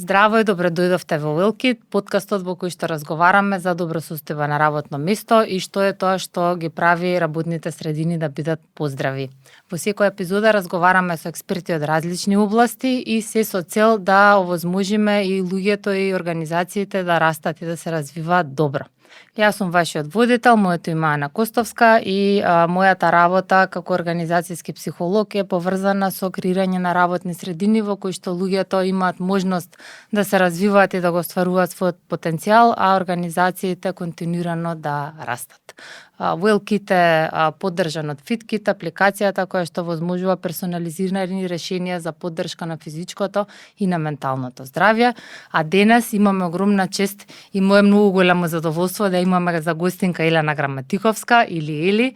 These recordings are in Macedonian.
Здраво и добре дојдовте во Уилкит, подкастот во кој што разговараме за добросостојба на работно место и што е тоа што ги прави работните средини да бидат поздрави. Во секоја епизода разговараме со експерти од различни области и се со цел да овозможиме и луѓето и организациите да растат и да се развиваат добро. Јас сум вашиот водител, моето име е Ана Костовска и мојата работа како организацијски психолог е поврзана со креирање на работни средини во кои што луѓето имаат можност да се развиваат и да го остваруваат својот потенцијал, а организациите континуирано да растат. Уилкит е поддржан од Фиткит, апликацијата која што возможува персонализирани решенија за поддршка на физичкото и на менталното здравје. А денес имаме огромна чест и мое многу голямо задоволство да имаме за гостинка Елена Граматиковска или Ели,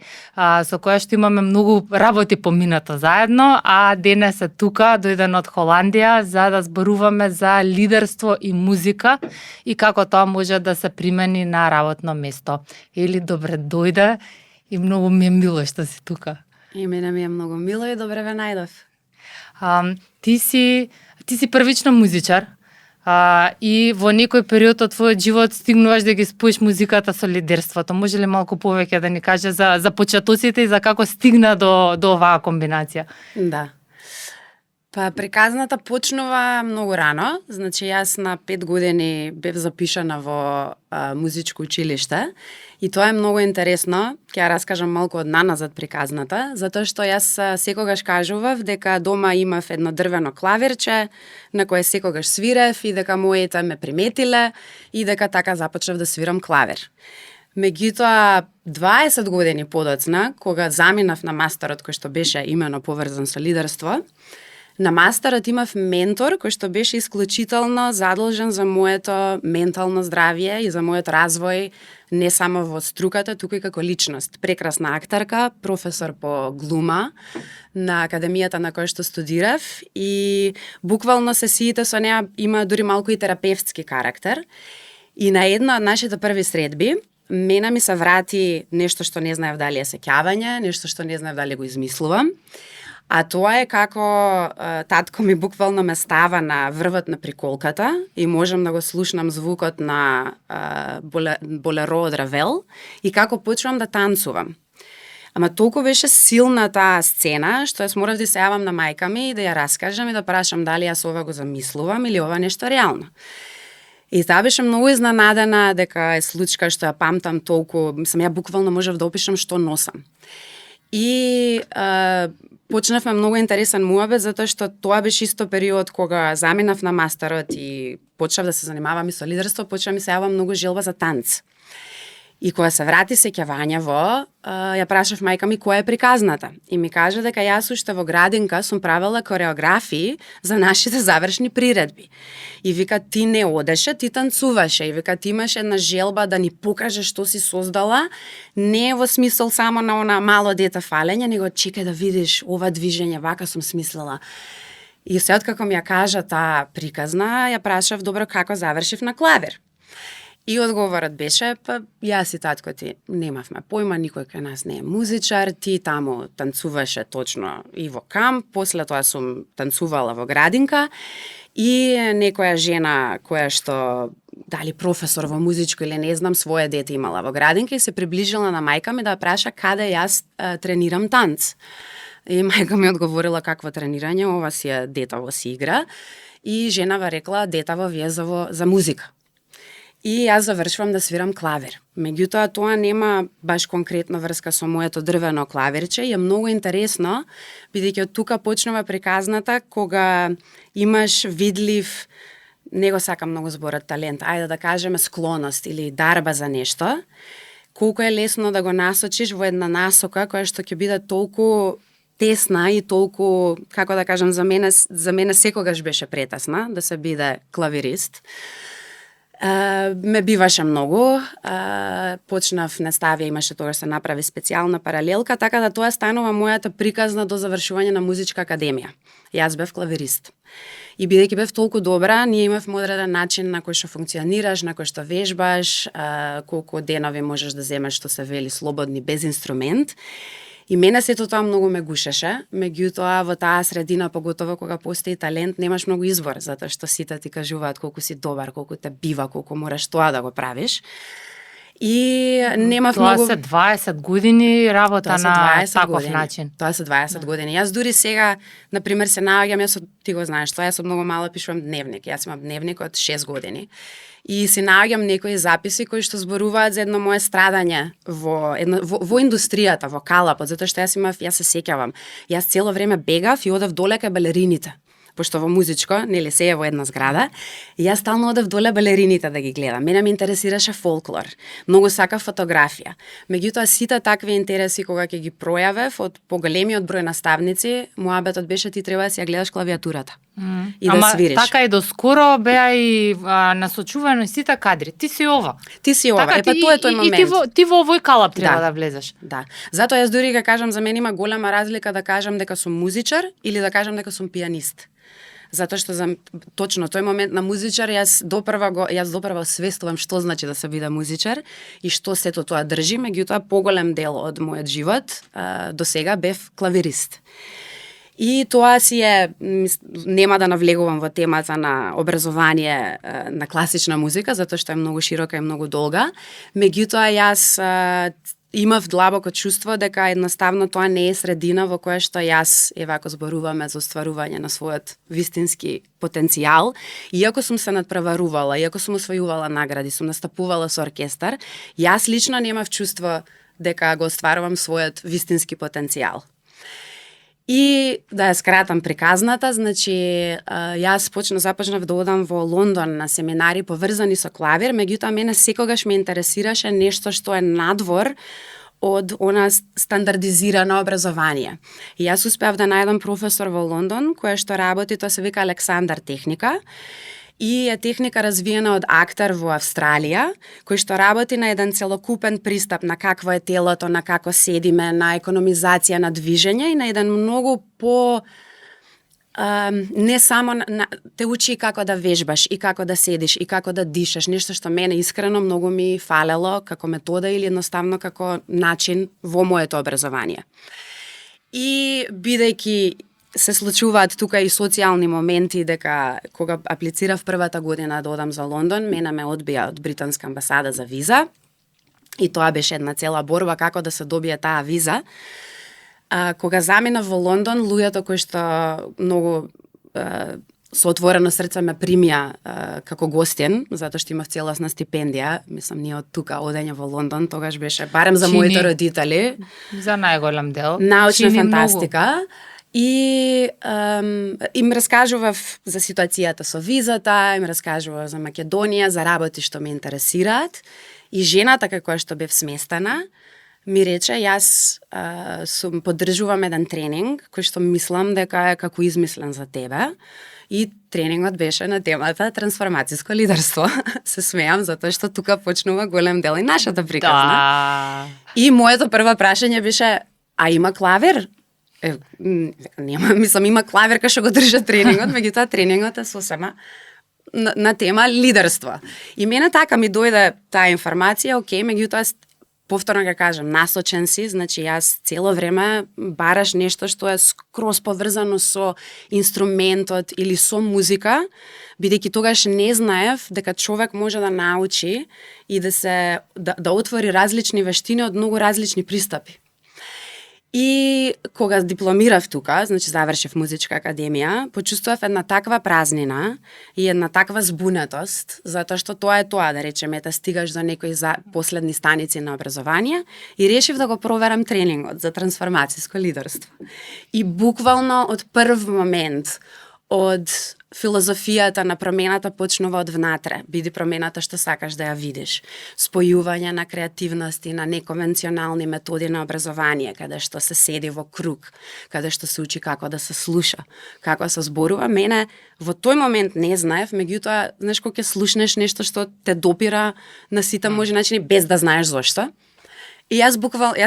со која што имаме многу работи поминато заедно, а денес е тука, дојдена од Холандија, за да зборуваме за лидерство и музика и како тоа може да се примени на работно место. Ели, добре дојде и многу ми е мило што си тука. И мене ми е многу мило и добре ве најдов. Ти си првично музичар и во некој период од твојот живот стигнуваш да ги споиш музиката со лидерството. Може ли малку повеќе да ни каже за почетоците и за како стигна до оваа комбинација? Да. Па приказната почнува многу рано, значи јас на 5 години бев запишана во музичко училиште и тоа е многу интересно, ќе ја раскажам малку од наназад приказната, затоа што јас секогаш кажував дека дома имав едно дрвено клавирче на кое секогаш свирев и дека моите ме приметиле и дека така започнав да свирам клавир. Меѓутоа, 20 години подоцна, кога заминав на мастерот кој што беше имено поврзан со лидерство, на мастерот имав ментор кој што беше исклучително задолжен за моето ментално здравје и за мојот развој не само во струката, туку и како личност. Прекрасна актерка, професор по глума на академијата на која што студирав и буквално сесиите со неа има дури малку и терапевтски карактер. И на една од нашите први средби мене ми се врати нешто што не знаев дали е сеќавање, нешто што не знаев дали го измислувам. А тоа е како татко ми буквално ме става на врвот на приколката и можам да го слушнам звукот на болеро од Равел и како почнувам да танцувам. Ама толку беше силна таа сцена, што јас морав да се јавам на мајка ми и да ја раскажам и да прашам дали јас ова го замислувам или ова нешто реално. И таа беше многу изненадена дека е случка што ја памтам толку, ја буквално можев да опишам што носам. И почнавме многу интересен муабет, затоа што тоа беше исто период кога заминав на мастерот и почнав да се занимавам и со лидерство, почна ми се јава многу желба за танц. И кога се врати сеќавањево, ја прашав мајка ми која е приказната. И ми кажа дека јас уште во градинка сум правела кореографии за нашите завршни приредби. И вика, ти не одеше, ти танцуваше. И вика, ти имаш една желба да ни покажеш што си создала, не во смисол само на она мало дете фалење, него чекај да видиш ова движење, вака сум смислила. И се откако ми ја кажа таа приказна, ја прашав, добро, како завршив на клавир? И одговорот беше, па јас и татко ти немавме појма, никој кај нас не е музичар, ти таму танцуваше точно и во камп, после тоа сум танцувала во градинка и некоја жена која што дали професор во музичко или не знам, своје дете имала во градинка и се приближила на мајка ми да праша каде јас тренирам танц. И мајка ми одговорила какво тренирање, ова си е детово си игра и женава рекла детово вие за музика. И јас завршувам да свирам клавир. Меѓутоа, тоа нема баш конкретна врска со моето дрвено клавирче и е многу интересно, бидејќи од тука почнува приказната кога имаш видлив, не го сакам многу зборот талент, ајде да кажеме склоност или дарба за нешто, колку е лесно да го насочиш во една насока која што ќе биде толку тесна и толку, како да кажам, за мене секогаш беше претесна да се биде клавирист. Ме биваше многу, почнав наставија, имаше тогаш се направи специјална паралелка, така да тоа станува мојата приказна до завршување на музичка академија. Јас бев клавирист. И бидејќи бев толку добра, ние имавме одреден начин на кој што функционираш, на кој што вежбаш, колку денови можеш да земеш, што се вели, слободни, без инструмент. И мене сето тоа многу ме гушеше, меѓутоа во таа средина, поготово кога постои талент, немаш многу избор, затоа што сите ти кажуваат колку си добар, колку те бива, колку мораш тоа да го правиш. И немав тоа многу... се 20 години работа на таков години. начин. Тоа се 20 години. Јас дури сега, например, се наоѓам, јас ти го знаеш, тоа јас од многу мала пишувам дневник. Јас имам дневник од 6 години. И се наоѓам некои записи кои што зборуваат за едно мое страдање во индустријата, во калапот, затоа што јас се сеќавам. Јас цело време бегав и одев доле кај балерините. Пошто во музичко, нели се е во една зграда, и јас стално одев доле балерините да ги гледам. Мене ме интересираше фолклор, многу сакав фотографија. Меѓутоа сите такви интереси кога ќе ги пројавев од поголемиот број наставници, муабетот беше ти треба да си ја гледаш клавиатурата. И да свириш. Така и доскоро беа и насочувано сите кадри. Ти си ова. Ти си ова. Така, тоа е тој момент. И ти во овој калап треба да влезеш. Да. Затоа јас дури га кажам, за мене има голема разлика да кажам дека сум музичар или да кажам дека сум пианист. Затоа што за точно тој момент на музичар јас допрва освестувам што значи да се биде музичар и што сето тоа држи, меѓутоа поголем дел од мојот живот до сега бев клавирист. И тоа си е, нема да навлегувам во темата на образование на класична музика, затоа што е многу широка и многу долга, меѓутоа јас имав длабоко чувство дека едноставно тоа не е средина во која што јас, ако зборуваме за остварување на својот вистински потенцијал, иако сум се надпреварувала, иако сум освојувала награди, сум настапувала со оркестар, јас лично немав чувство дека го остварувам својот вистински потенцијал. И да ја скратам приказната, значи јас започнав да одам во Лондон на семинари поврзани со клавир, меѓутоа мене секогаш ме интересираше нешто што е надвор од она стандардизирано образование. И јас успеав да најдам професор во Лондон која што работи, тоа се вика Александар техника. И е техника развиена од актер во Австралија, кој што работи на еден целокупен пристап на какво е телото, на како седиме, на економизација на движење и на еден многу по не само те учи како да вежбаш и како да седиш и како да дишаш, нешто што мене искрено многу ми фалело како метода или едноставно како начин во моето образование. И бидејќи се случуваат тука и социјални моменти дека кога аплицирав првата година да одам за Лондон, мене ме одбија од британска амбасада за виза и тоа беше една цела борба како да се добие таа виза. Кога заминав во Лондон, луѓето кои што многу со отворено срце ме примија како гостин, затоа што имав целосна стипендија, мислам ние од тука одење во Лондон, тогаш беше барем за моите родители. За најголем дел. Научна фантастика. Многу. И им раскажував за ситуацијата со визата, им раскажував за Македонија, за работи што ме интересираат. И жената како што бев сместена, ми рече, јас поддржувам еден тренинг кој што мислам дека е како измислен за тебе. И тренингот беше на темата трансформацијско лидерство. Се смеам затоа што тука почнува голем дел и нашата приказна. Да. И моето прво прашање беше, а има клавир? Нема, мислам, има клавир кај што го држа тренингот, меѓутоа тренингот е сосема на тема лидерство. И мене така ми дојде таа информација, окей, меѓутоа повторно ќе кажам, насочен си, значи јас цело време бараш нешто што е скроз поврзано со инструментот или со музика, бидејќи тогаш не знаев дека човек може да научи и да отвори различни вештини од многу различни пристапи. И кога дипломирав тука, значи завршив музичка академија, почувствував една таква празнина и една таква збунетост, затоа што тоа е тоа, да речеме, стигаш до некои последни станици на образование и решив да го проверам тренингот за трансформацијско лидерство. И буквално од прв момент, од филозофијата на промената почнува од внатре, биди промената што сакаш да ја видиш. Спојување на креативност и на неконвенционални методи на образование, каде што се седи во круг, каде што се учи како да се слуша, како се зборува. Мене во тој момент не знаев, меѓутоа, знаеш кога ќе слушнеш нешто што те допира на сите можни начини без да знаеш зошто. И јас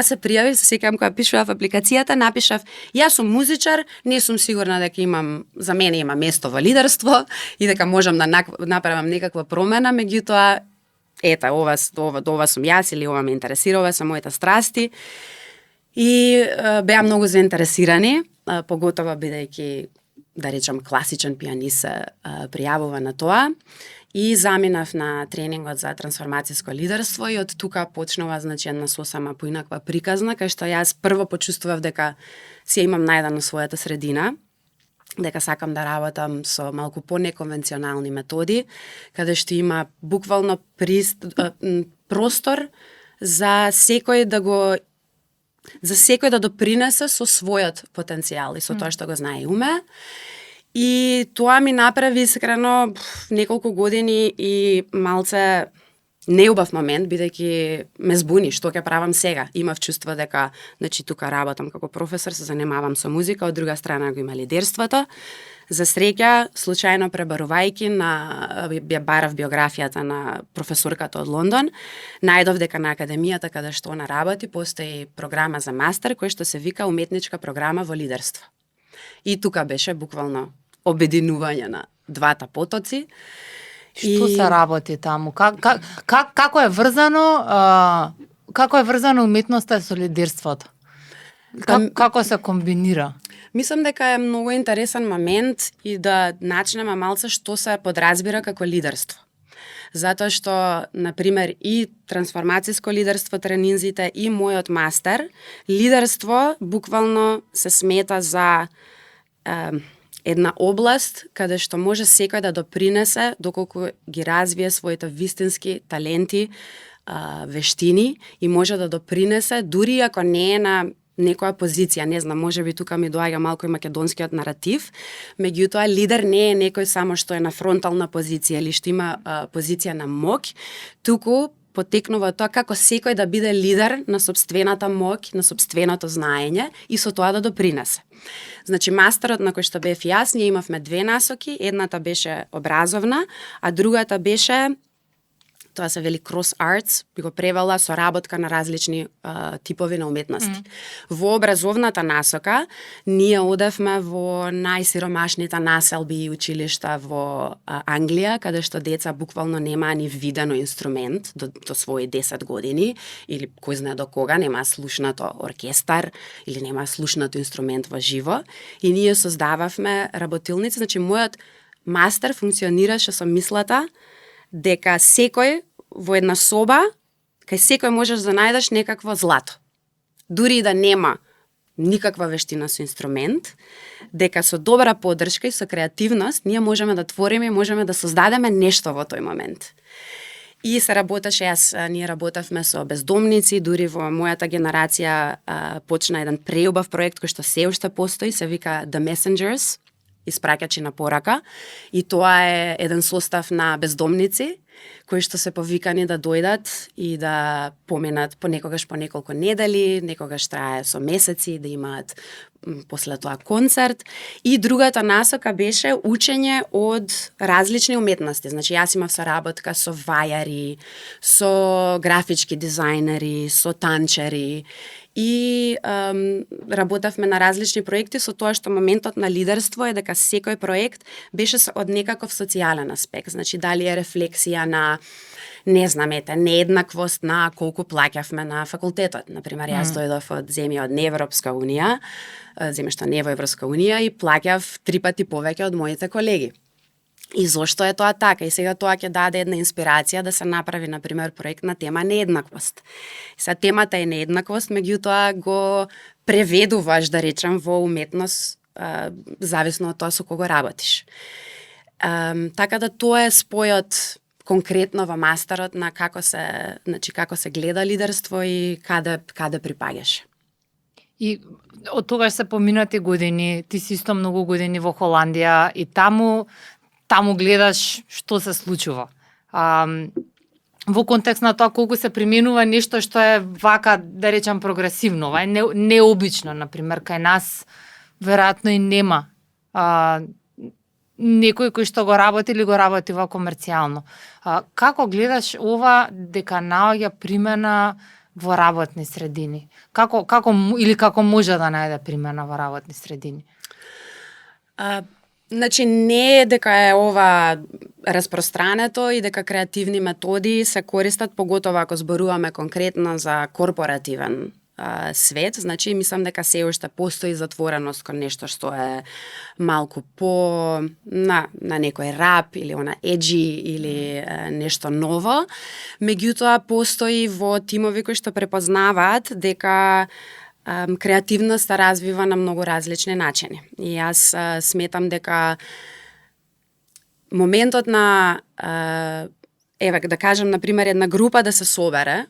се пријавив, се сеќавам кога пишував апликацијата, напишав, јас сум музичар, не сум сигурна дека за мене има место во лидерство и дека можам да направам некаква промена, меѓутоа, ова сум јас или ова ме интересира, ова се моите страсти. И беа многу заинтересирани, поготово бидејќи, да речам, класичен пианист се пријавува на тоа. И заминав на тренингот за трансформацијско лидерство и од тука почнува, значи, една сосема поинаква приказна, кај што јас прво почувствував дека си имам најдено својата средина, дека сакам да работам со малку понеконвенционални методи, каде што има буквално простор за секој да допринесе со својот потенцијал и со тоа што го знае и уме. И тоа ми направи искрено неколку години и малце неубав момент, бидејќи ме збуни што ќе правам сега. Имав чувство дека, значи, тука работам како професор, се занимавам со музика, од друга страна го има лидерството. За среќа, случајно пребарувајќи барав биографијата на професорката од Лондон, најдов дека на академијата каде што она работи постои програма за мастер кој што се вика уметничка програма во лидерство. И тука беше буквално обединување на двата потоци. Што се работи таму? Како е врзано уметноста со лидерството? Како се комбинира? Мислам дека е многу интересен момент и да начнеме малце што се подразбира како лидерство. Затоа што, например, и трансформацијско лидерство тренинзите и мојот мастер, лидерство буквално се смета за една област каде што може секој да допринесе доколку ги развие своите вистински таленти, вештини и може да допринесе дури ако не е на некоја позиција, не знам, можеби тука ми доаѓа малку и македонскиот наратив, меѓутоа лидер не е некој само што е на фронтална позиција или што има позиција на моќ, туку потекнува тоа како секој да биде лидер на сопствената моќ, на сопственото знаење и со тоа да допринесе. Значи, мастерот на кој што бев јас, ние имавме две насоки, едната беше образовна, а другата беше, тоа се вели cross arts, би го превела соработка на различни типови на уметности. Во образовната насока, ние одевме во најсиромашните населби и училишта во Англија, каде што деца буквално немаа ни видено инструмент до своји 10 години, или кој знае до кога, немаа слушнато оркестар, или немаа слушнато инструмент во живо. И ние создававме работилници, значи мојот мастер функционираше со мислата дека секој во една соба, кај секој можеш да најдеш некакво злато. Дури и да нема никаква вештина со инструмент, дека со добра поддршка и со креативност ние можеме да твориме и можеме да создадеме нешто во тој момент. И се работеше, ние работевме со бездомници, дури во мојата генерација почна еден преубав проект кој што се уште постои, се вика The Messengers, испраќачи на порака, и тоа е еден состав на бездомници кои што се повикани да дојдат и да поменат понекогаш по неколку недели, некогаш трае со месеци, да имаат после тоа концерт. И другата насока беше учење од различни уметности. Значи, јас имав соработка со вајари, со графички дизајнери, со танчери, и работевме на различни проекти со тоа што моментот на лидерство е дека секој проект беше од некаков социјален аспект. Значи, дали е рефлексија на, не знам, нееднаквост на колку плаќавме на факултетот. Например, јас дојдов од земја од Неевропска унија, земја што не е во Европска унија, и плаќав 3 пати повеќе од моите колеги. И зошто е тоа така? И сега тоа ќе даде една инспирација да се направи, например, проект на тема нееднаквост. Сега темата е нееднаквост, меѓутоа го преведуваш, да речем, во уметност, зависно од тоа со кого работиш. Така да тоа е спојот конкретно во мастерот на како се гледа лидерство и каде припаѓаш. И од тогаш се поминати години, ти си исто многу години во Холандија и таму гледаш што се случува. Во контекст на тоа колку се применува нешто што е вака, да речам, прогресивно, е необично, например, кај нас веројатно и нема некој кој што го работи или го работи во комерцијално. Како гледаш ова дека наоѓа примена во работни средини? Како може да најде примена во работни средини? Значи, не е дека е ова распространето и дека креативни методи се користат, поготово ако зборуваме конкретно за корпоративен свет, значи мислам дека се уште постои затвореност кон нешто што е малку по на некој рап или она еджи или нешто ново. Меѓутоа постои во тимови кои што препознаваат дека креативноста развива на многу различни начини. И јас сметам дека моментот на да кажем на пример една група да се собере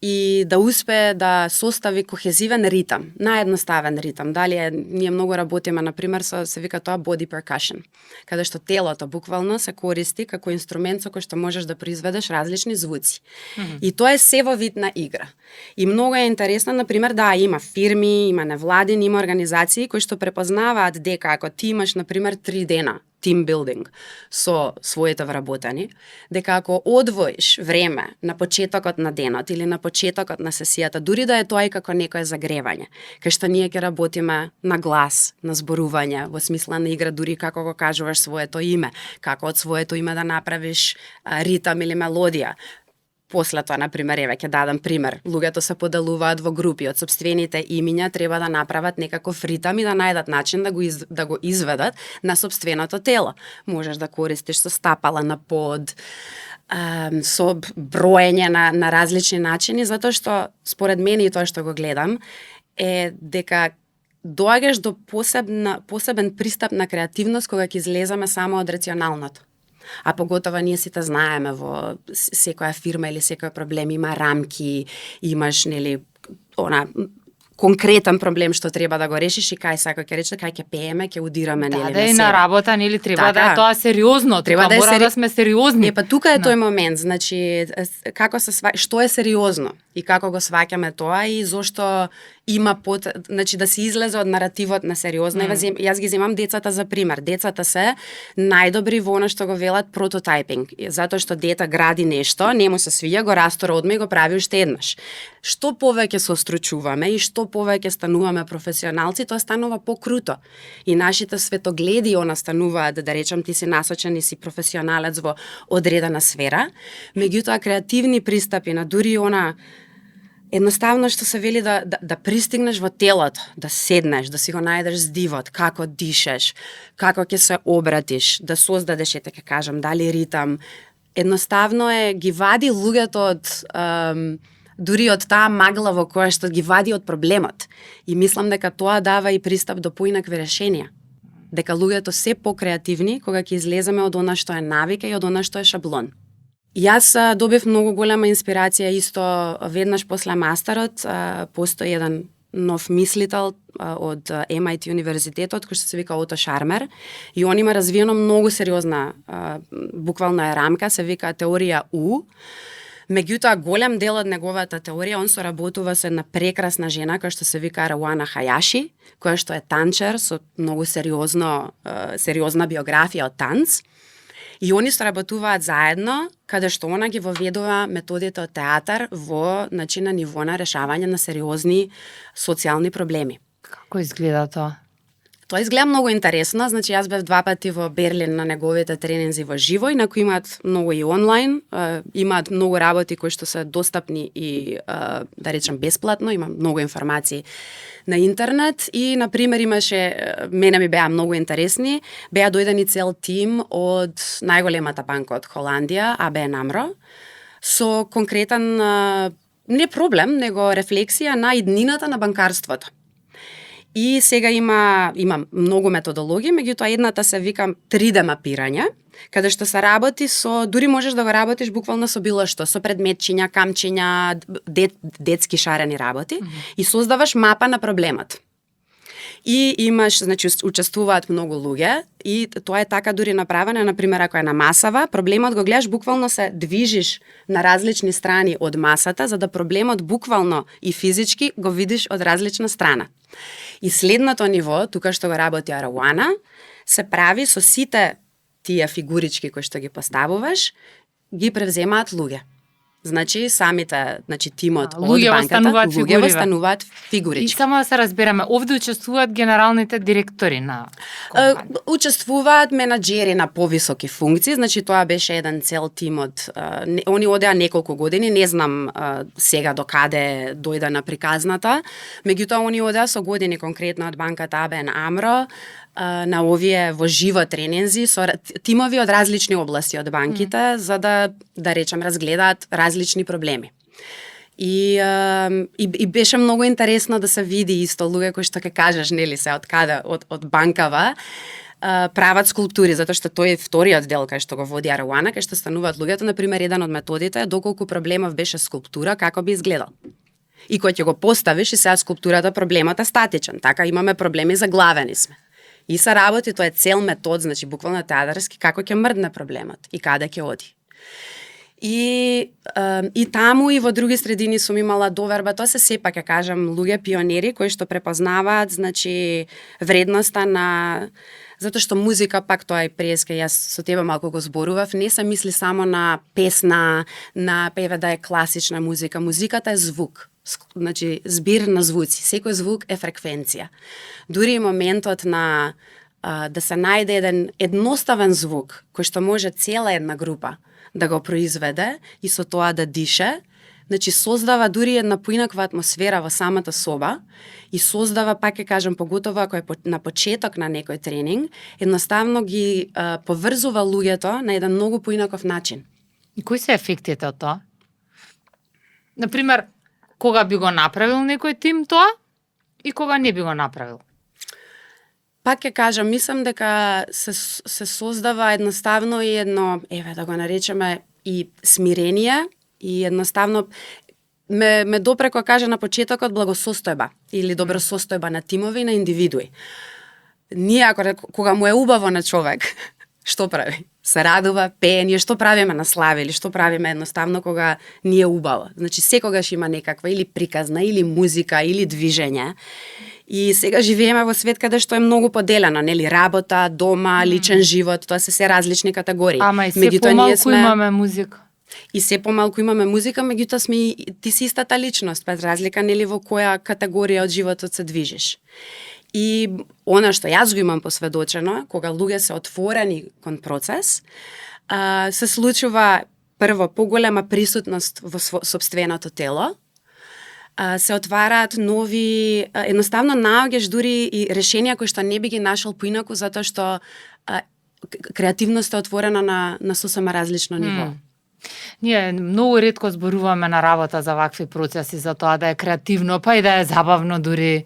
и да успее да состави кохезивен ритам, наедноставен ритам. Дали ние многу работиме на пример се вика тоа body percussion, каде што телото буквално се користи како инструмент со кој што можеш да произведеш различни звуци. И тоа е се во вид на игра. И многу е интересно, на пример, да има фирми, има невладини, има организации кои што препознаваат дека ако ти имаш на пример 3 дена team building со своите вработени, дека ако одвоиш време на почетокот на денот или на почетокот на сесијата, дури да е тоа и како некое загревање, кај што ние ќе работиме на глас, на зборување, во смисла на игра, дури како го кажуваш своето име, како од своето име да направиш ритам или мелодија. После тоа, например, ќе дадам пример, луѓето се поделуваат во групи, од сопствените имиња треба да направат некаков ритам и да најдат начин да го изведат на сопственото тело. Можеш да користиш со стапала на под, со броење на различни начини, затоа што, според мене и тоа што го гледам, е дека доаѓаш до посебен пристап на креативност кога ќе излеземе само од рационалното. А поготово ние сите знаеме во секоја фирма или секој проблем има рамки, имаш нели конкретен проблем што треба да го решиш и кај секој ќе рече кај ќе пееме, ќе удираме нели на себе. Да, и на работа нели треба да е тоа сериозно, треба да мора да сме сериозни. Па тука е тој момент, значи како што е сериозно и како го сваќаме тоа и зошто има значи да се излезе од наративот на сериозно. Јас ги земам децата за пример. Децата се најдобри во она што го велат прототипинг, затоа што дете гради нешто, не му се свиѓа, го растора одма и го прави уште еднаш. Што повеќе се остручуваме и што повеќе стануваме професионалци, тоа станува покруто. И нашите светогледи стануваат, да речам, ти си насочен и си професионалец во одредена сфера, меѓутоа креативни пристапи на дури едноставно што се вели да пристигнеш во телото, да седнеш, да си го најдеш здивот, како дишеш, како ќе се обратиш, да создадеш, ќе кажам, дали ритам. Едноставно ги вади луѓето од дури од таа магла во која што ги вади од проблемот. И мислам дека тоа дава и пристап до поинакви решенија. Дека луѓето се покреативни кога ќе излеземе од она што е навика и од она што е шаблон. Јас добив многу голема инспирација исто веднаш после мастерот. Постои еден нов мислител од MIT универзитетот кој што се вика Ото Шармер и он има развиено многу сериозна буквално е рамка, се вика теорија У. Меѓутоа голем дел од неговата теорија он соработува со една прекрасна жена која што се вика Руана Хаяши, која што е танчер со многу сериозна биографија од танц. И они соработуваат заедно, каде што она ги воведува методите од театар во на ниво на решавање на сериозни социјални проблеми. Како изгледа тоа? Тоа изгледа многу интересно, значи јас бев 2 пати во Берлин на неговите тренинзи во живо, и кои имаат многу и онлайн, имаат многу работи кои што се достапни и да речем бесплатно, има многу информации на интернет и на пример мене ми беа многу интересни, беа дојдени цел тим од најголемата банка од Холандија, ABN AMRO, со конкретен не проблем, него рефлексија на иднината на банкарството. И сега има многу методологии, меѓутоа едната се вика 3D мапирање, каде што се работи дури можеш да го работиш буквално со било што, со предметчиња, камчиња, детски шарени работи и создаваш мапа на проблемот. И имаш, значи, учествуваат многу луѓе и тоа е така дури направено, например, ако е на масава, проблемот го гледаш, буквално се движиш на различни страни од масата, за да проблемот буквално и физички го видиш од различна страна. И следното ниво, тука што го работи Руана, се прави со сите тие фигурички кои што ги поставуваш, ги превземаат луѓе. Значи самите, тимот од луѓе банката, остануваат фигури. остануваат И фигурички. само да се разбереме, овде учествуваат генералните директори на компанија. Учествуваат менаџери на повисоки функции, значи тоа беше еден цел тим од они одеа неколку години, не знам сега до каде дојде на приказната, меѓутоа они одеа со години конкретно од банката ABN AMRO на овие во живо тренинзи со тимови од различни области од банките за да речем разгледаат различни проблеми. И беше многу интересно да се види исто луѓе кои што ќе кажеш нели се од каде од банкава прават скулптури, затоа што тој е вториот дел кај што го води Аруана, кај што стануваат луѓето. Например, еден од методите е доколку проблемов беше скулптура, како би изгледал. И кога ќе го поставиш и сега скулптурата проблемот е статичен, така имаме проблеми заглавени сме. И се работи, тоа е цел метод, значи буквално театарски, како ќе мрдне проблемот и каде ќе оди. И таму и во други средини сум имала доверба, тоа се сепак ќе кажам луѓе пионери кои што препознаваат значи вредноста на затоа што музика пак тоа е преска, јас со тебе малку го зборував, не се мисли само на песна, на певе да е класична музика, музиката е звук. Значи збир на звуци, секој звук е фреквенција. Дури и моментот на да се најде еден едноставен звук кој што може цела една група да го произведе и со тоа да дише, значи создава дури една поинаква атмосфера во самата соба и создава, пак ќе кажам, поготово ако е на почеток на некој тренинг, едноставно ги поврзува луѓето на еден многу поинаков начин. И кои се ефектите од тоа? Например, кога би го направил некој тим тоа и кога не би го направил? Пак ќе кажам, мислам дека се создава едноставно и едно, да го наречеме и смирение и едноставно ме допре кога каже на почетокот благосостојба или добросостојба на тимови и на индивидуи. Ние кога му е убаво на човек, што прави? Се радува, пее, ние што правиме на слави или што правиме едноставно кога ни е убаво. Значи секогаш има некаква или приказна, или музика, или движење. И сега живееме во свет каде што е многу поделено, нели, работа, дома, личен живот, тоа се различни категории. Ама и се помалку имаме музика. И се помалку имаме музика, меѓутоа ти си истата личност, без разлика нели во која категорија од животот се движиш. И она што јас го имам посведочено, кога луѓе се отворени кон процес, се случува прво поголема присутност во сопственото тело, се отвараат нови, едноставно наоѓаш дури и решенија кои што не би ги нашол поинаку, затоа што креативноста е отворена на сосема различно ниво. Ние многу ретко зборуваме на работа за вакви процеси, за тоа да е креативно, па и да е забавно дури.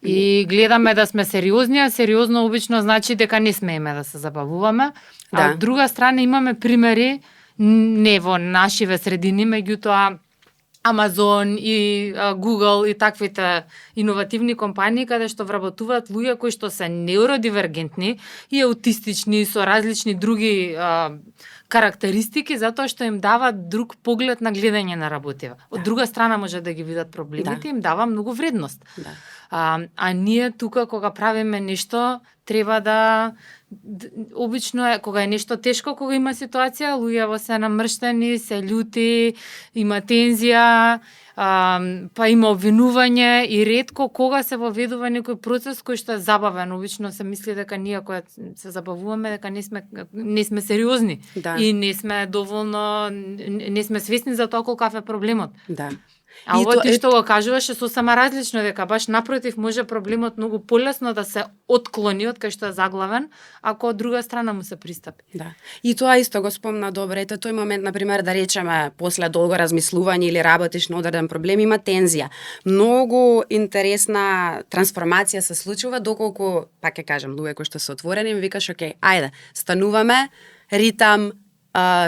И гледаме да сме сериозни, а сериозно обично значи дека не смееме да се забавуваме. А од друга страна имаме примери, не во нашиве средини, меѓутоа Amazon и Google и таквите иновативни компании каде што вработуваат луѓе кои што се неуродивергентни и аутистични со различни други карактеристики затоа што им дава друг поглед на гледање на работива. Од друга страна може да ги видат проблемите, им дава многу вредност. А ние тука кога правиме нешто треба да обично е кога е нешто тешко, кога има ситуација, луѓето се намрштени, се љути, има тензија, па има обвинување и ретко кога се воведува некој процес кој што е забавен. Обично се мисли дека ние кога се забавуваме дека не сме сериозни и не сме доволно не сме свесни за тоа колкав е проблемот. А ово ти што го кажуваш е сосема различно, дека баш напротив може проблемот многу полесно да се отклони од кај што е заглавен, ако од друга страна му се пристапи. И тоа исто го спомна добре. Ето тој момент, например, да речеме, после долго размислување или работиш на одреден проблем, има тензија. Многу интересна трансформација се случува доколку, пак ќе кажам, луѓе кои што се отворени, ми викаш, окей, ајде, стануваме, ритам,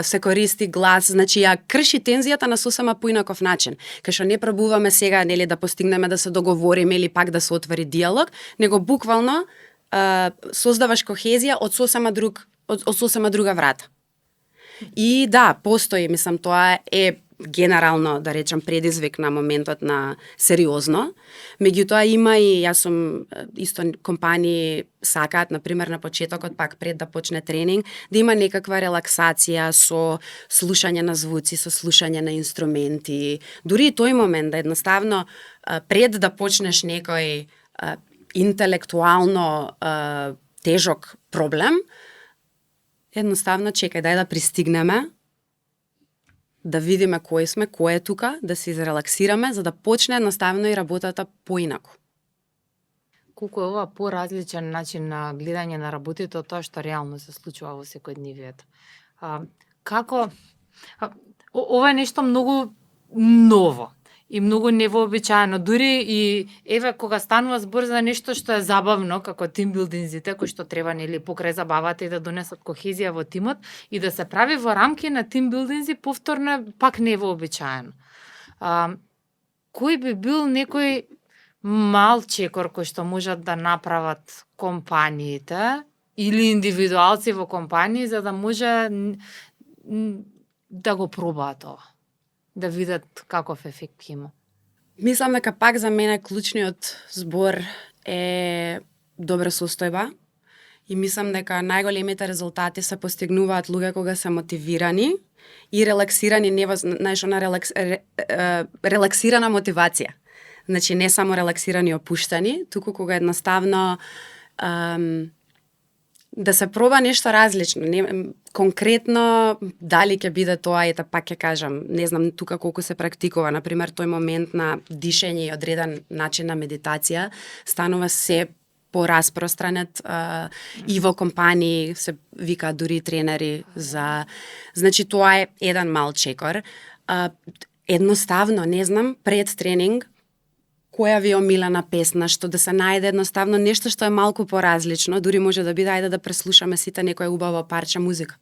се користи глас, значи ја крши тензијата на сосема поинаков начин. Кај што не пробуваме сега нели да постигнеме да се договориме или пак да се отвори диалог, него буквално создаваш кохезија од сосема друга врата. И да, постои, мислам, тоа е генерално, да речам, предизвик на моментот на сериозно. Меѓутоа има и, јас сум исто компании сакаат, например, на почетокот, пак пред да почне тренинг, да има некаква релаксација со слушање на звуци, со слушање на инструменти. Дури и тој момент да едноставно пред да почнеш некој интелектуално тежок проблем, едноставно чекај, дај да пристигнеме, да видиме кои сме, кој е тука, да се изрелаксираме, за да почне едноставно и работата поинаку. Колку е ова поразличен начин на гледање на работите од тоа што реално се случува во секојдневието. Ова е нешто многу ново и многу невообичаено. Дури и еве кога станува збор за нешто што е забавно, како тимбилдинзите, кои што треба нели покрај забавата и да донесат кохезија во тимот и да се прави во рамки на тимбилдинзи, повторно пак невообичаено. Кој би бил некој мал чекор кој што можат да направат компаниите или индивидуалци во компании за да може да го пробаат ова? Да видат каков ефект има. Мислам дека пак за мене клучниот збор е добра состојба и мислам дека најголемите резултати се постигнуваат луѓе кога се мотивирани и релаксирани, релаксирана мотивација. Значи не само релаксирани и опуштани, туку кога едноставно да се проба нешто различно. Конкретно, дали ќе биде тоа, ета пак ќе кажам, не знам тука колку се практикува, например, тој момент на дишење и одреден начин на медитација станува се пораспространет и во компании, се вика дури тренери за... Значи, тоа е еден мал чекор. Едноставно, не знам, пред тренинг, која ви е омилена песна, што да се најде едноставно нешто што е малку поразлично, дури може да биде ајде да преслушаме сите некоја убава парче музика.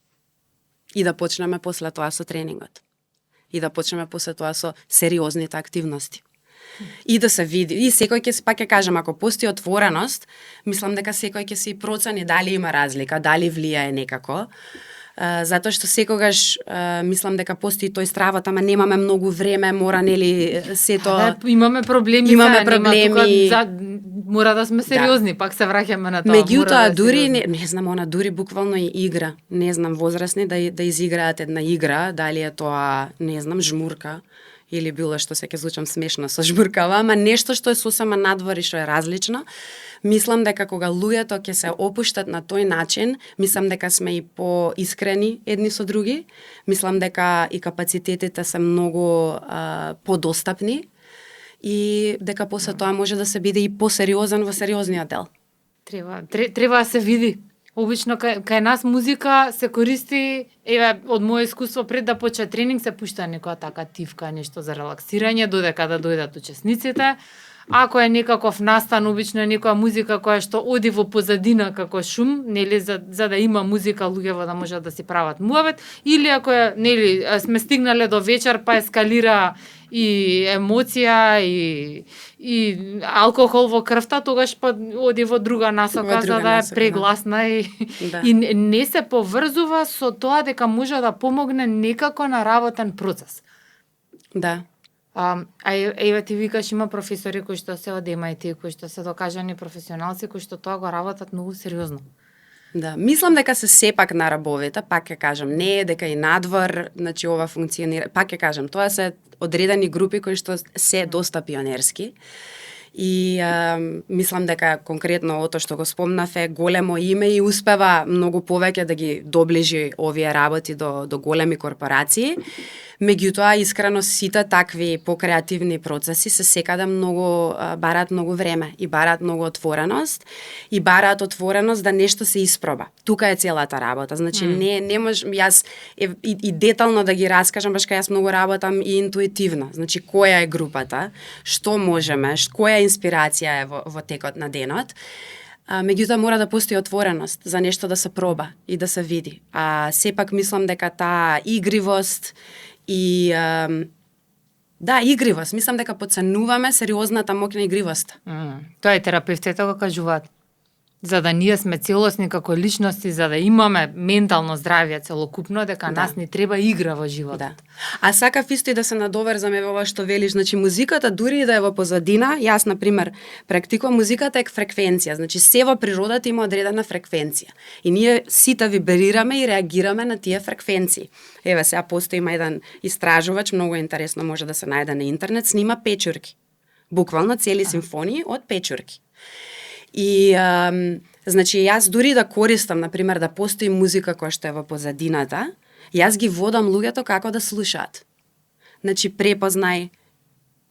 И да почнеме после тоа со тренингот. И да почнеме после тоа со сериозните активности. И да се види, и секој ќе пак ќе кажам, ако постои отвореност, мислам дека секој ќе се и процени дали има разлика, дали влијае некако. Затоа што секогаш мислам дека постои тој стравот, ама немаме многу време, мора нели сето имаме проблеми, мора да сме сериозни, пак се враќаме на тоа. Меѓутоа дури не знам, она дури буквално и игра. Не знам возрастни да изиграат една игра, дали е тоа, не знам, жмурка или било што се ќе звучам смешно со жмуркава, ама нешто што е сосема надвор и што е различно. Мислам дека кога луѓето ќе се опуштат на тој начин, мислам дека сме и поискрени едни со други. Мислам дека и капацитетите се многу подостапни и дека после тоа може да се биде и посериозен во сериозниот дел. Треба да се види. Обично кај нас музика се користи, еве од мое искуство пред да почне тренинг се пушта некоја така тивка, нешто за релаксирање додека да дојдат учесниците. Ако е некаков настан, обично е некоја музика која што оди во позадина како шум, нели за да има музика луѓето да можат да си прават муавет, или ако е нели сме стигнале до вечер па ескалира и емоција и алкохол во крвта, тогаш па оди во друга насока за да е прегласна и не се поврзува со тоа дека може да помогне некако на работен процес. Да. Еве ти викаш има професори кои што се од MIT, кои што се докажани професионалци, кои што тоа го работат многу сериозно. Да, мислам дека се сепак на рабовите, пак ќе кажам, не е дека и надвор, значи ова функционира, пак ќе кажам, тоа се одредени групи кои што се доста пионерски. И мислам дека конкретно ото што го спомнав е големо име и успева многу повеќе да ги доближи овие работи до големи корпорации. Меѓутоа, искрено, сите такви покреативни процеси се секаде многу бараат многу време и бараат многу отвореност и бараат отвореност да нешто се испроба. Тука е целата работа. Значи не може јас и детално да ги раскажам, баш кај јас многу работам и интуитивно. Значи која е групата, што можеме, која инспирација е во текот на денот. Меѓутоа мора да постои отвореност за нешто да се проба и да се види. Сепак мислам дека таа игривост и игривост. Мислам дека подценуваме сериозната моќ на игривост. Тоа е терапевтите го кажуваат. за да ние сме целосни како личности, за да имаме ментално здравје целокупно, дека нас ни треба игра во животот. Да. А сакав исто и да се надоврзаме во ова што велиш, значи музиката дури и да е во позадина, јас на пример практикувам музиката е фреквенција, значи се во природата има одредена фреквенција. И ние сите вибрираме и реагираме на тие фреквенции. Еве сега постои има еден истражувач, многу интересно, може да се најде на интернет, снима печурки. Буквално цели симфонии од печурки. И значи јас дури да користам на пример да постои музика која што е во позадината, јас ги водам луѓето како да слушаат. Значи препознај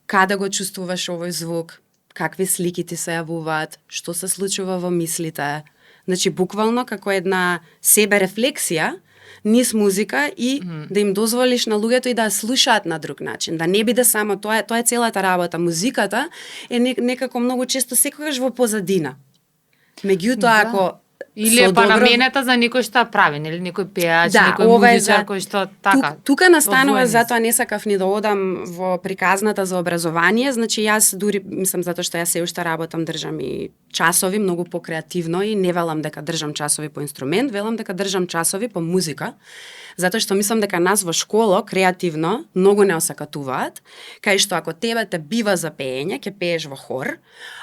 каде го чувствуваш овој звук, какви слики ти се јавуваат, што се случува во мислите. Значи буквално како една себерефлексија низ музика и да им дозволиш на луѓето и да слушаат на друг начин, да не биде само тоа е целата работа. Музиката е некако многу често секогаш во позадина. Меѓутоа ако или е наменета за некој што прави, нели некој пеач, некој музичар кој што така. Тука настанува, затоа не сакав ни да одам во приказната за образование, значи јас дури мислам затоа што јас се уште работам, држам и часови многу покреативно и не велам дека држам часови по инструмент, велам дека држам часови по музика. Затоа што мислам дека нас во школа креативно многу не осакатуваат, кај што ако тебе те бива за пеење, ќе пееш во хор,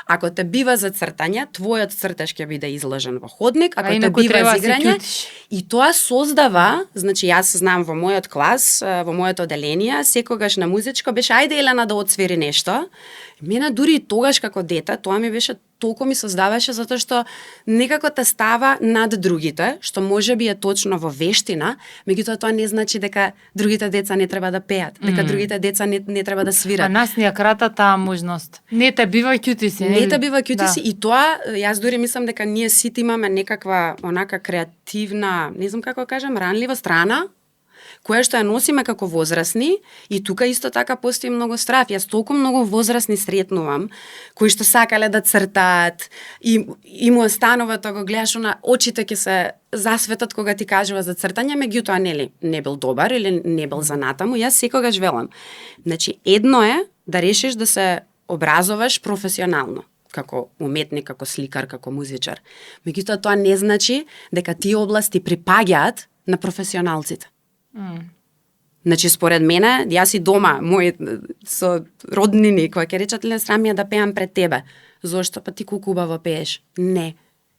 ако те бива за цртање, твојот цртеж ќе биде изложен во ходник, ако те бива за играње, и тоа создава, значи јас знам во мојот клас, во моето оделение, секогаш на музичко беше ајде Елена да отсвири нешто. Мене дури и тогаш како дете, тоа ми беше толку ми создаваше затоа што некако те става над другите, што можеби е точно во вештина, меѓутоа тоа не значи дека другите деца не треба да пеат, дека другите деца не треба да свират. А нас ни ја крата таа можност. Не те бива ќути Не те бива ќути и тоа јас дури мислам дека ние сите имаме некаква онака креативна, не знам како кажам, ранлива страна, која што ја носиме како возрасни и тука исто така постои многу страф. Јас толку многу возрасни сретнувам кои што сакале да цртаат и му останува тоа го гледаш на очите ќе се засветат кога ти кажува за цртање, меѓутоа нели не бил добар или не бил занатаму. Јас секогаш велам. Значи едно е да решиш да се образоваш професионално како уметник, како сликар, како музичар. Меѓутоа тоа не значи дека тие области припаѓаат на професионалците. Значи според мене, јас и дома, мои со роднини кои ќе речат ле срам ја да пеам пред тебе. Зошто па ти колку убаво пееш? Не.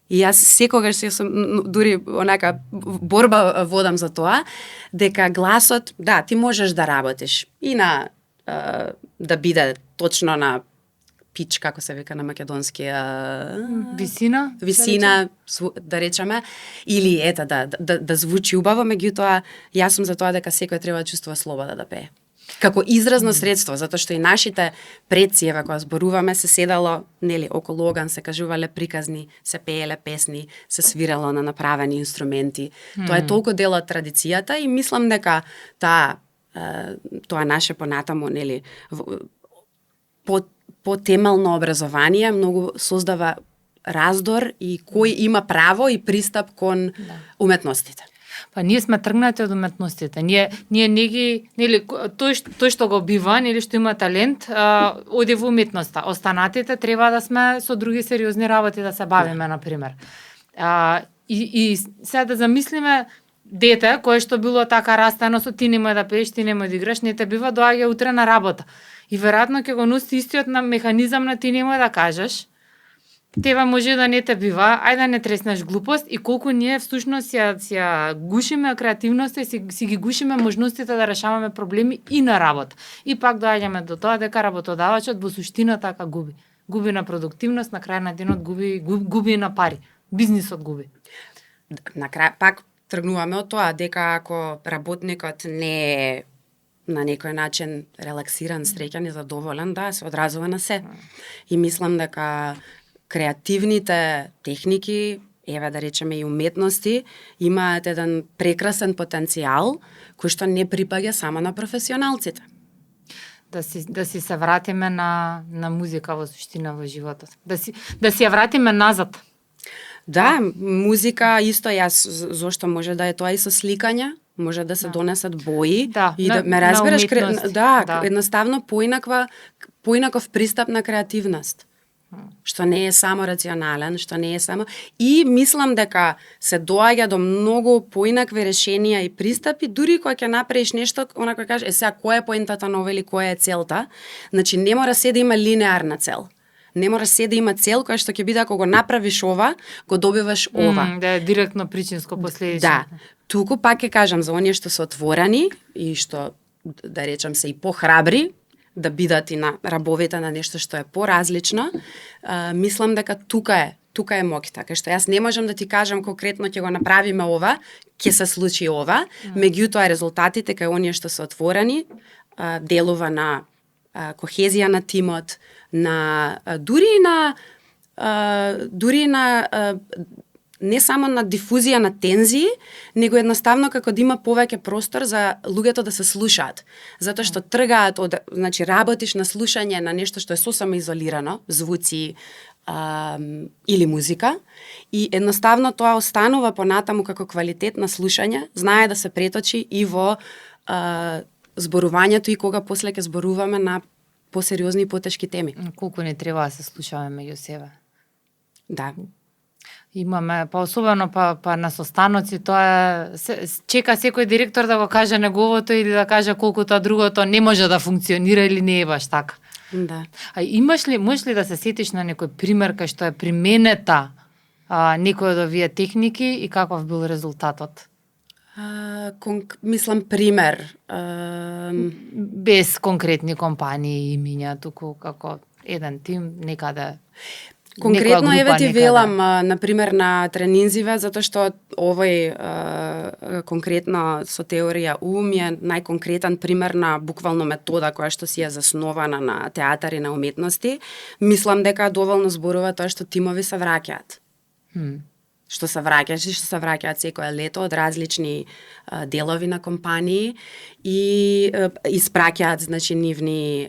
И јас секогаш сум дури онака борба водам за тоа дека гласот, да, ти можеш да работиш и на да биде точно на пич, како се вика на македонски, висина, да речеме, или ета да звучи убаво, меѓутоа јас сум за тоа дека секој треба да чувствува слобода да пее. Како изразно средство, затоа што и нашите предци, еве кога зборуваме, се седало, нели, околу оган, се кажувале приказни, се пееле песни, се свирало на направени инструменти. Тоа е толку дел од традицијата и мислам дека тоа наше понатамо, нели, по темелно образование многу создава раздор и кој има право и пристап кон уметностите. Па ние сме тргнати од уметностите. Ние не ги, нели, тој што го бива, нели, што има талент, оди во уметноста. Останатите треба да сме со други сериозни работи да се бавиме, на пример. И сега да замислиме дете кое што било така растено со ти немој да пееш, ти немој да играш, не те бива доаѓа утре на работа. И веројатно ќе го носи истиот на механизам на ти немој да кажеш. Тебе може да не те бива, ајде да не треснеш глупост и колку ние всушност ја гушиме креативноста и си ги гушиме можностите да решаваме проблеми и на работа. И пак доаѓаме до тоа дека работодавачот во суштина така губи. Губи на продуктивност, на крај на денот губи на пари. Бизнисот губи. На крај пак тргнуваме од тоа дека ако работникот не е на некој начин релаксиран, среќан и задоволен, да, се одразува на се. И мислам дека креативните техники, еве да речеме и уметности, имаат еден прекрасен потенцијал кој што не припаѓа само на професионалците. Да си се вратиме на музика во суштина во животот. Да си ја вратиме назад. Да, музика исто јас зошто може да е тоа и со сликање, може да се донесат бои и да ме разбираш, едноставно поинаков пристап на креативност. што не е само рационален, што не е само... И мислам дека се доаѓа до многу поинакви решенија и пристапи, дури кога ќе направиш нешто, онако кажеш, сега, која е поентата на ова или која е целта? Значи, не мора се да има линеарна цел. Не мора се да има цел која што ќе биде ако го направиш ова, го добиваш ова. Да е директно причинско последично. Да. Туку пак ќе кажам за оние што се отворени и што, да речам, се и похрабри, да бидат и на рабовите на нешто што е поразлично, мислам дека тука е моќта, кај што јас не можам да ти кажам конкретно ќе го направиме ова, ќе се случи ова, меѓутоа резултатите кај оние што се отворени, делува на кохезија на тимот, на дури на не само на дифузија на тензии, него едноставно како да има повеќе простор за луѓето да се слушаат. Затоа што тргаат од, значи, работиш на слушање на нешто што е сосема изолирано, звуци или музика, и едноставно тоа останува понатаму како квалитет на слушање, знае да се преточи и во зборувањето и кога после ќе зборуваме на посериозни и потешки теми. Колку не треба да се слушаме меѓу себе. Да. Имаме, па особено па на состаноци, тоа чека секој директор да го каже неговото или да каже колку тоа другото не може да функционира или не е баш така. Да. А можеш ли да се сетиш на некој пример кај што е применета некој од овие техники и каков бил резултатот? Мислам пример. Без конкретни компании и имиња, туку како еден тим некаде. Конкретно еве ти велам, например, на тренинзиве, затоа што овој конкретно со теорија ум е најконкретен пример на буквално метода која што си е заснована на театар и на уметности. Мислам дека доволно зборува тоа што тимови се враќаат. Што се враќаат секое лето од различни делови на компании и испраќаат, значи, нивни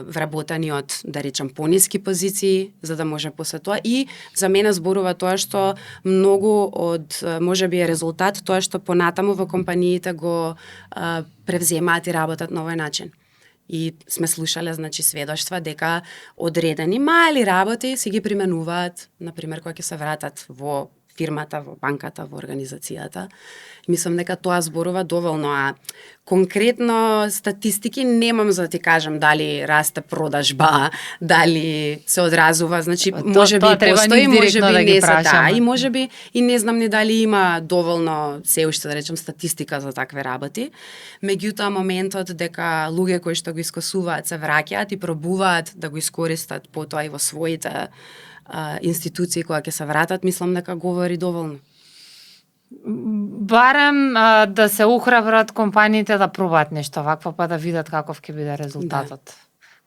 вработани од, да речам, пониски позиции, за да може после тоа. И за мене зборува тоа што многу од, можеби е резултат, тоа што понатаму во компаниите го превземаат и работат на овој начин. И сме слушале, значи, сведоштва дека одредени мали работи си ги применуваат, например, кога ќе се вратат во фирмата, во банката, во организацијата. Мислам дека тоа зборува доволно, а конкретно статистики немам за да ти кажам дали расте продажба, дали се одразува, значи можеби постои, можеби да не се, да, и можеби и не знам ни дали има доволно се уште, да речем, статистика за такви работи. Меѓутоа моментот дека луѓе кои што го искосуваат се враќаат и пробуваат да го искористат потоа и во своите институции кога ќе се вратат, мислам дека говори доволно. Барем да се охрабрат компаниите да пробаат нешто вакво, па да видат каков ќе биде резултатот. Да.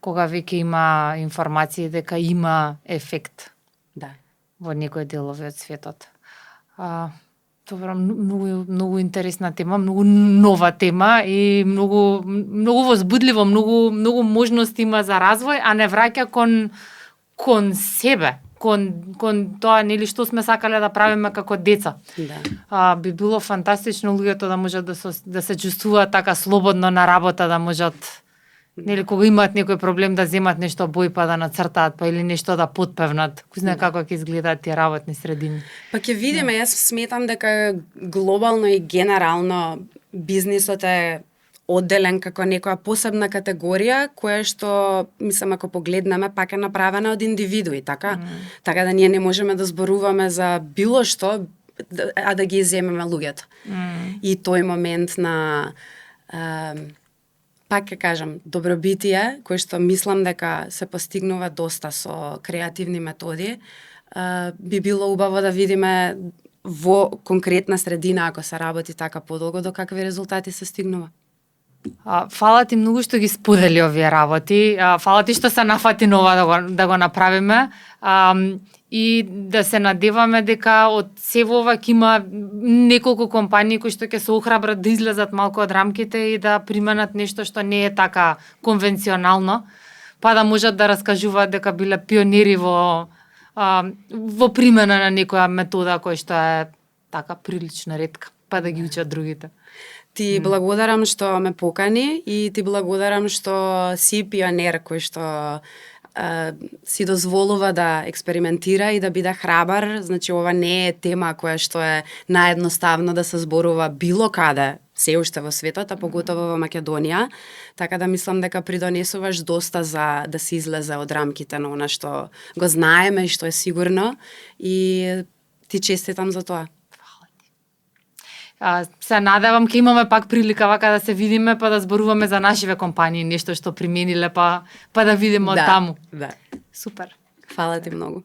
Кога веќе има информации дека има ефект. Да. Во некои делови од светот. Добро, многу интересна тема, многу нова тема и многу возбудливо, многу можности има за развој, а не враќа кон себе, кон тоа, нели, што сме сакале да правиме како деца. Да. Би било фантастично луѓето да можат да се чувствуваат така слободно на работа, да можат, нели, кога имаат некој проблем да земат нешто бој па да нацртаат, па или нешто да потпевнат. Кој знае како ќе изгледаат тие работни средини. Па ќе видиме, јас сметам дека глобално и генерално бизнисот е одделен како некоја посебна категорија, која што, мислам, ако погледнеме, пак е направена од индивидуи, така? Така да ние не можеме да зборуваме за било што, а да ги иземеме луѓето. И тој момент на, пак ќе кажам, добробитие, кој што мислам дека се постигнува доста со креативни методи, би било убаво да видиме во конкретна средина, ако се работи така подолго, до какви резултати се стигнува. Фала ти многу што ги сподели овие работи. Фала ти што се нафати на ова да го направиме. И да се надеваме дека од сево ова ќе има неколку компании кои што ќе се охрабрат да излезат малку од рамките и да применат нешто што не е така конвенционално, па да можат да раскажуваат дека биле пионери во примена на некоја метода која што е така прилично ретка, па да ги учат другите. Ти благодарам што ме покани и ти благодарам што си пионер кој што си дозволува да експериментира и да биде храбар. Значи, ова не е тема која што е наедноставно да се зборува било каде, се уште во светот, а поготово во Македонија. Така да мислам дека придонесуваш доста за да се излезе од рамките на она што го знаеме и што е сигурно. И ти честитам за тоа. Се надевам ќе имаме пак прилика вака да се видиме па да зборуваме за нашиве компании, нешто што примениле па да видиме од таму. Да. Супер. Фала ти многу.